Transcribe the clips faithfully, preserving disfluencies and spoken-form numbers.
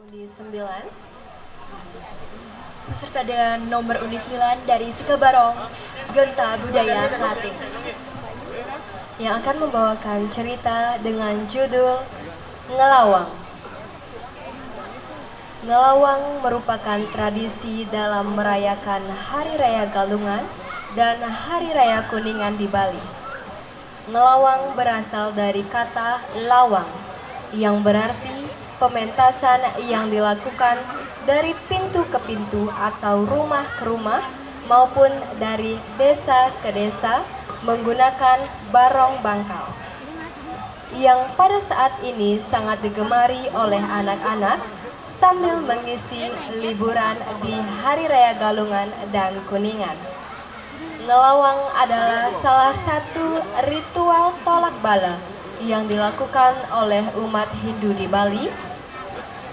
Undi sembilan, peserta dengan nomor undi sembilan dari Sekebarong, Genta Budaya Klating, yang akan membawakan cerita dengan judul Ngelawang. Ngelawang merupakan tradisi dalam merayakan Hari Raya Galungan dan Hari Raya Kuningan di Bali. Ngelawang berasal dari kata lawang, yang berarti pementasan yang dilakukan dari pintu ke pintu atau rumah ke rumah maupun dari desa ke desa menggunakan barong bangkal, yang pada saat ini sangat digemari oleh anak-anak sambil mengisi liburan di Hari Raya Galungan dan Kuningan. Ngelawang adalah salah satu ritual tolak bala yang dilakukan oleh umat Hindu di Bali.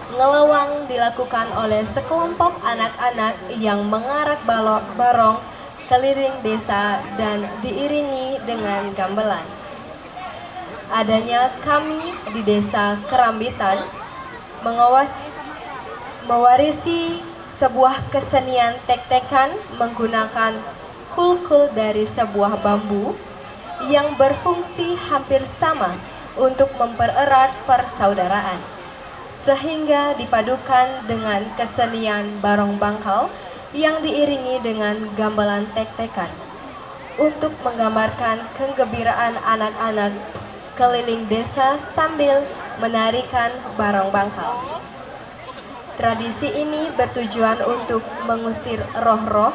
Ngelawang dilakukan oleh sekelompok anak-anak yang mengarak balo- barong keliling desa dan diiringi dengan gamelan. Adanya kami di Desa Kerambitan mengawas mewarisi sebuah kesenian tek-tekan menggunakan kulkul dari sebuah bambu yang berfungsi hampir sama untuk mempererat persaudaraan, sehingga dipadukan dengan kesenian barong bangkal yang diiringi dengan gamelan tek-tekan untuk menggambarkan kegembiraan anak-anak keliling desa sambil menarikan barong bangkal. Tradisi ini bertujuan untuk mengusir roh-roh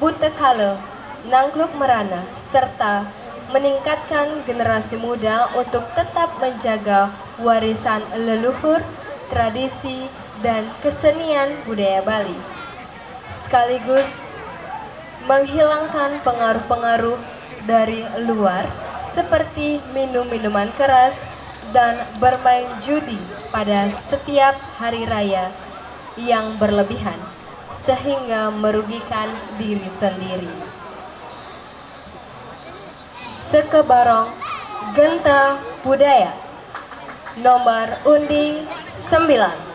buta kala, nangkluk merana, serta meningkatkan generasi muda untuk tetap menjaga warisan leluhur, tradisi, dan kesenian budaya Bali, sekaligus menghilangkan pengaruh-pengaruh dari luar seperti minum minuman keras dan bermain judi pada setiap hari raya yang berlebihan sehingga merugikan diri sendiri. Sekebarong Genta Budaya, nomor undi sembilan.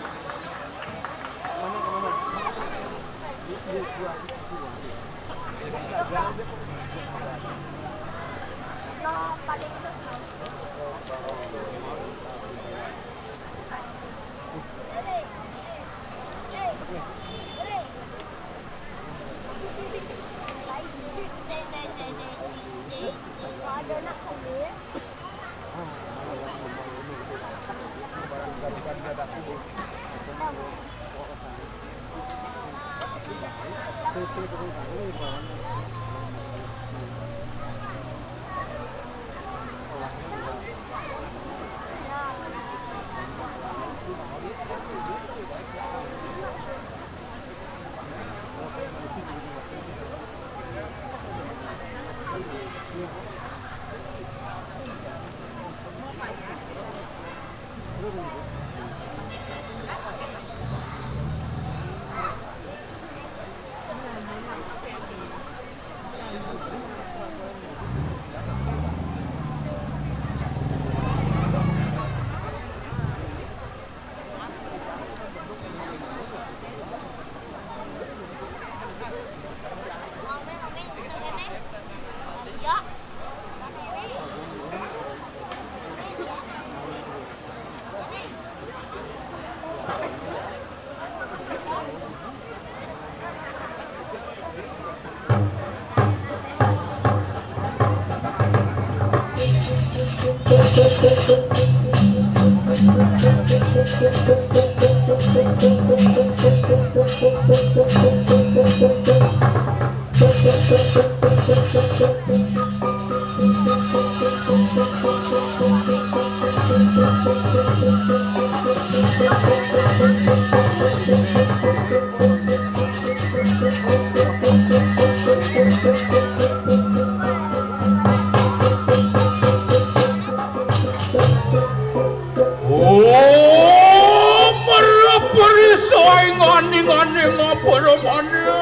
Oh, mereperi saingan-ingan ing aperamane.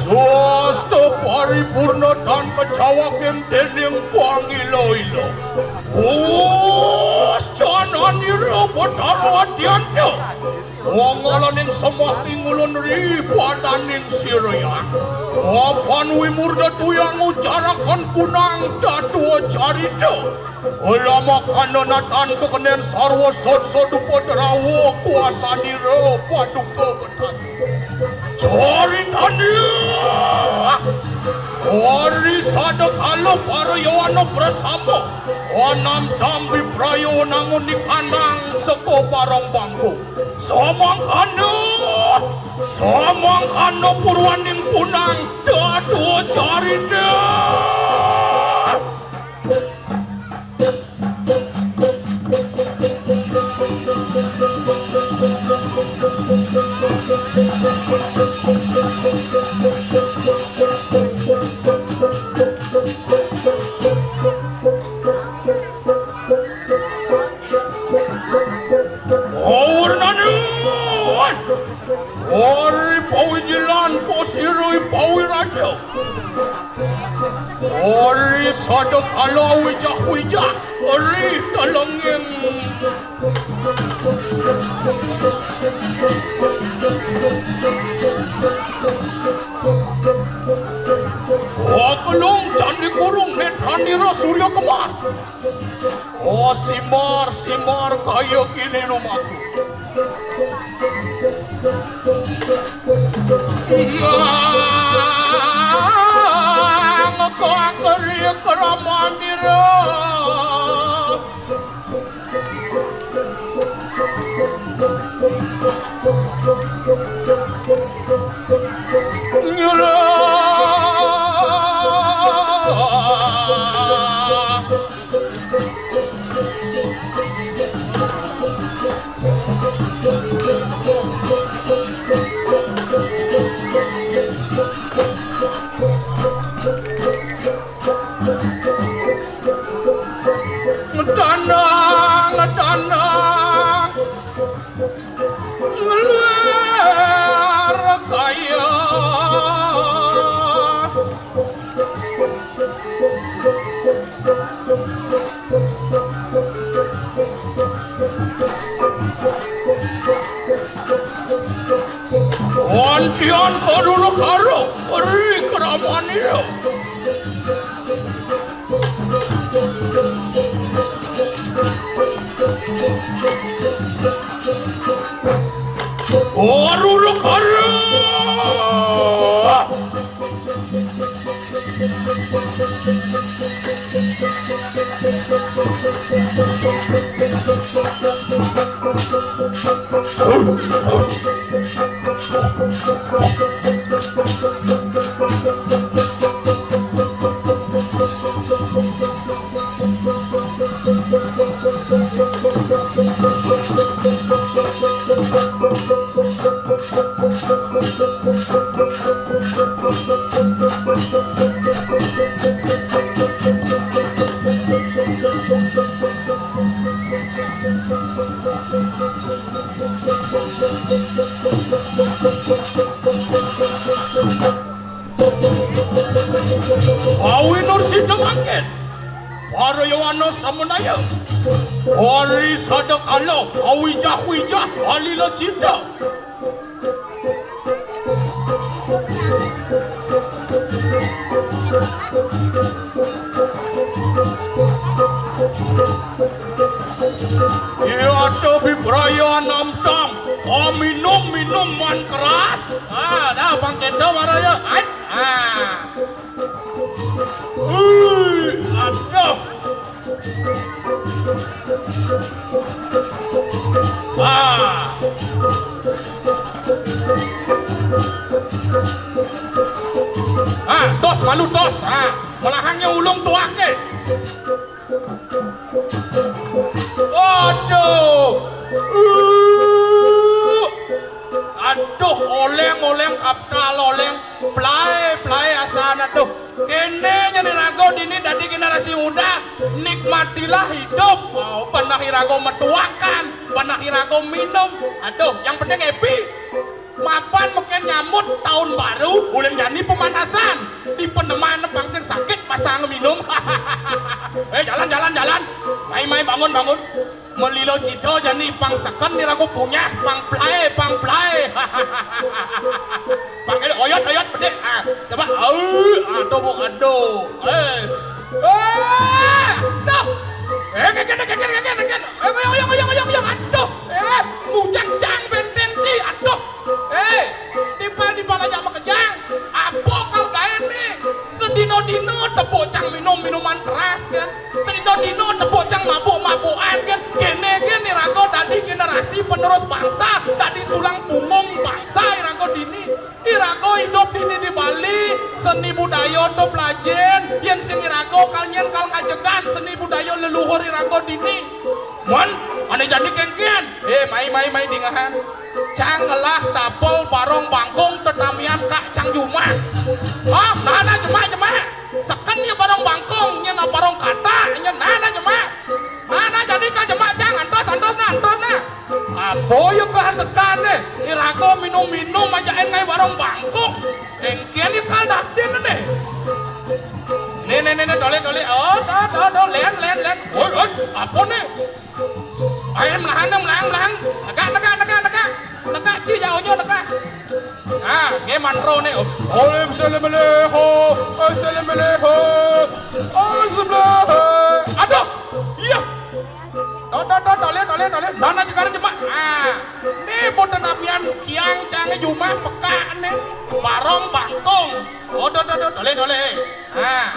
Swasta paripurna tan kacawakin dening pangila-ila. Wus jananira Betara Yanto, wong ngalaning semah ing ulun ri padaning sirayang. Mapan wimurda tuyang ngujaraken kunang dadua carita. Lama kananatan kekenen sarwa sod-sod upadrawa kuasanira paduka betata. Caritane. Ari sadakala para yowana prasama, anam tambi prayo nangun ikanang seka barang bangku. Samangkana, samangkana purwaning punang dadua carita. Ora nanuan. Ori pawijilan pasirui pawiraja. Ori sadakala wijah-wijah. Ori telenging. Wakelung Candi Kurung netranira Surya Kembar. Oh, simbar, simbar, kaya kini lumaku. Ngekak keri keramanira. Nyerah. Ngedana, ngedana. Ngeluar kaya. Wantian karula karo ri keramanira. Karula karo. Awi Nur Sida mangkin. Para yowana samanaya. Ari sadakala awijah-wijah alila cita. Iya ada bibraya namtam. Oh, minum, minuman keras. Ah, dah bangkit dah maraya. Ai. Ah. Ui, aduh. Ah. Ah, tos malu tos. Ah, melahangnya ulung tuake. Aduh. Uh. Aduh, oleng, oleng, kaptal, oleng, plai, plai, asan, aduh. Kene jani raga dini dadi generasi muda, nikmatilah hidup. Oh, benahi raga metuakan, benahi raga minum. Aduh, yang penting happy. Mapan mungkin nyambut tahun baru, ulun jani pemanasan. Di peneman pang sing sakit pasang minum. Eh, jalan, jalan, jalan. Mai, mai, bangun, bangun. Melila cita jani pang seken iraga punyah, pang plae, pang plae. Pang oyot, oyot, bedik. Ah, coba. Au, aduh, Bu, aduh. Eh. Eh, aduh. Eh, keken, keken, keken, keken. Eh, oyong, oyong, oyong, oyong, oyong. Aduh. Eh, mujang cang benteng ci. Aduh. Eh, timpal-timpal aja makejang. Apa kal gaé né? Sedina-dina tepuk cang minum minuman keras, kan? Sedina-dina tepuk cang mabuk-mabukan, kan? Kéné gén iraga dadi generasi penerus bangsa, dadi tulang punggung bangsa iraga dini. Iraga idup dini di Bali, seni budaya to pelajin, yén sing iraga kal nyén kal ngajegan seni budaya leluhur iraga dini. Mon, ané jani kéngkén. Eh, mai, mai, mai dingehan. Cang ngelah tapel barong bangkung tetamian ka cang jumah. Ah, nana jemak, jemak. Seken ya barong bangkung, nyén barong kata, nyén nana jemak. Nana jani ka jemak cang, antos, antos na, antos na. Apa ya kehantekan né? Iraga minum-minum aja ngaé barong bangkung. Éngkén ya kal datin né. Né, né, né, né, tolé, tolé. Oh, to, to, to, lén, lén, lén. Woi, woi, apa né? Ayo, melahang, melahang, melahang. Negak, negak, negak, negak. Negak, ci, jauh, jauh, negak. Ah, nggih mantra né. Om Salam Leho, Om Salam Leho, Om Salam Leho. Aduh, iya. Tuh, tuh, tuh, tolé, tolé, tolé. Nana jegaran jemak. Ah, né boten apian kiang cangé jumah pekak né. Barong bangkung. Oh, tuh, tuh, tuh, tolé, tolé. Ah.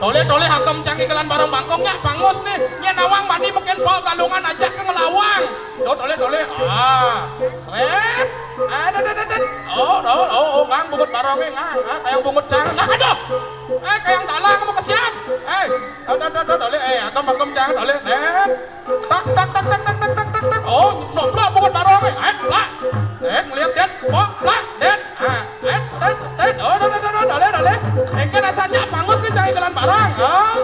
Tolé, tolé, agem cang igelan barong bangkung nyak pangus né. Nyén nawang mani mekén pok galungan ajak ka ngelawang. Tuh, tolé, tolé. Ah, srét. Aduh, aduh, aduh, aduh. Oh, oh, oh, oh, ngang bungut barongé, ngang. Ah, kayang bungut cang. Nah, aduh. Eh, kayang dalang mau kesiap. Eh, aduh, aduh, aduh, tolé. Eh, agem, agem cang, tolé. Nét. Tak, tak, tak, tak, tak, tak, tak, tak, tak. Oh, noplok bungut barongé. Eh, plak. Eh, ngeliat, Dét. Pok, plak, Dét. Ah, tet, tet, tet. Oh, dah, dah, dah, dah, dah, dah, dah. Engké rasanya pangus né cari jalan barang. Ah.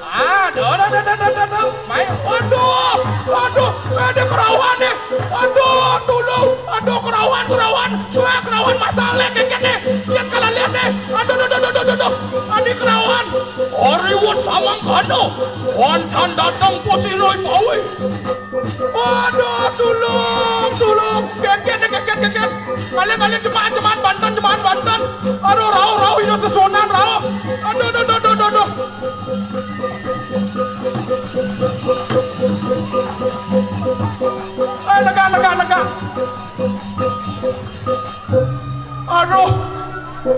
Ah, dah, dah, dah, dah, dah, dah, dah. Main. Waduh, waduh, ada kerauhan né. Aduh, tulung. Aduh, kerauhan, kerauhan. Wah, kerauhan masalé kéngkén né. Yén kala lihat né. Aduh, aduh, aduh, aduh, aduh, aduh. Adi kerauhan. Ari wus samangkana. Wantan dateng pusiroi pawi. Waduh, tulung, tulung. Kéngkén, kéngkén, kéngkén. Malih, malih, jemaah, jemaah banten, jemaah banten. Aduh, rauh, rauh, ida sesuunan, rauh. Aduh, aduh, aduh, aduh, aduh, aduh. Eh, negak, negak, negak. Aduh,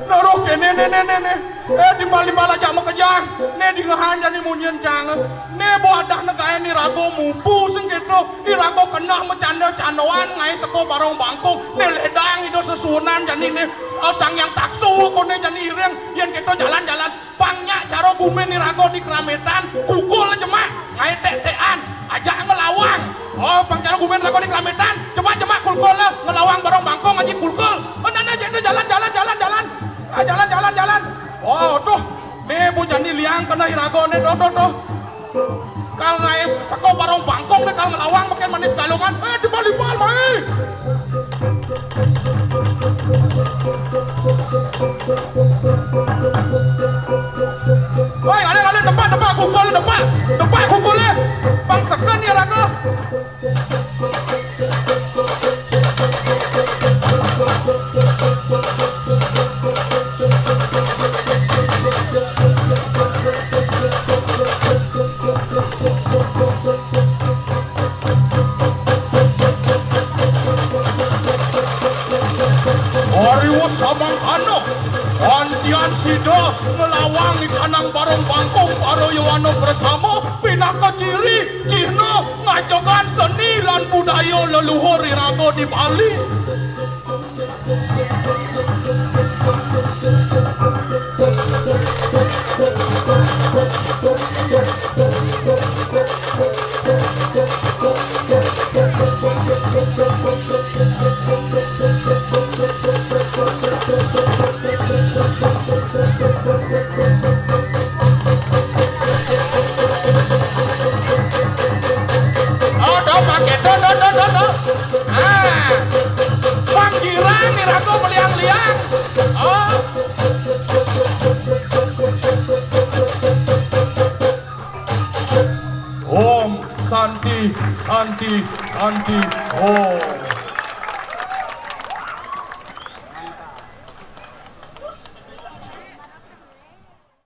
aduh, kéné, né, né, né, né. Eh, timbal-timbal ajak makejang. Né dingehan jani munyin cang. Né boadah negaé né raga mupu sing kéto. Iraga keneh macanda-candaan ngaé seka barong bangkung. Né ledang ida sesuunan jani né. Eh, Sang Hyang Taksu koné jani iring. Yén kéto jalan-jalan. Pang nyak cara gumin iraga di Kerametan, kulkul jemak, ngaé tek-tekan, ajak ngelawang. Oh, pang cara gumin iraga di Kerametan, jemak-jemak kulkul lah, ngelawang barong bangkung ngaji kulkul. Oh, nana, ajak tu jalan, jalan, jalan, jalan. Ah, jalan, jalan, jalan. Oh, tuh, né Bu Jani liang keneh iraga né, tuh, tuh, tuh. Kal ngaé seka barong bangkung deh, kal ngelawang makin manis galungan. Eh, timbal-timbal, mai. Woi, alih, alih, depak, depak, kukul, depak. Depak, kukul, eh. Pang seken ya, raga. Ari wus samangkana, antian sida ngelawang ikanang barong bangkung para yowana bersama, pinaka ciri, cihna ngajegan seni lan budaya leluhur iraga di Bali. Oh, do, pakai, do, do, do, do, do. Ah. Anti-Drogen.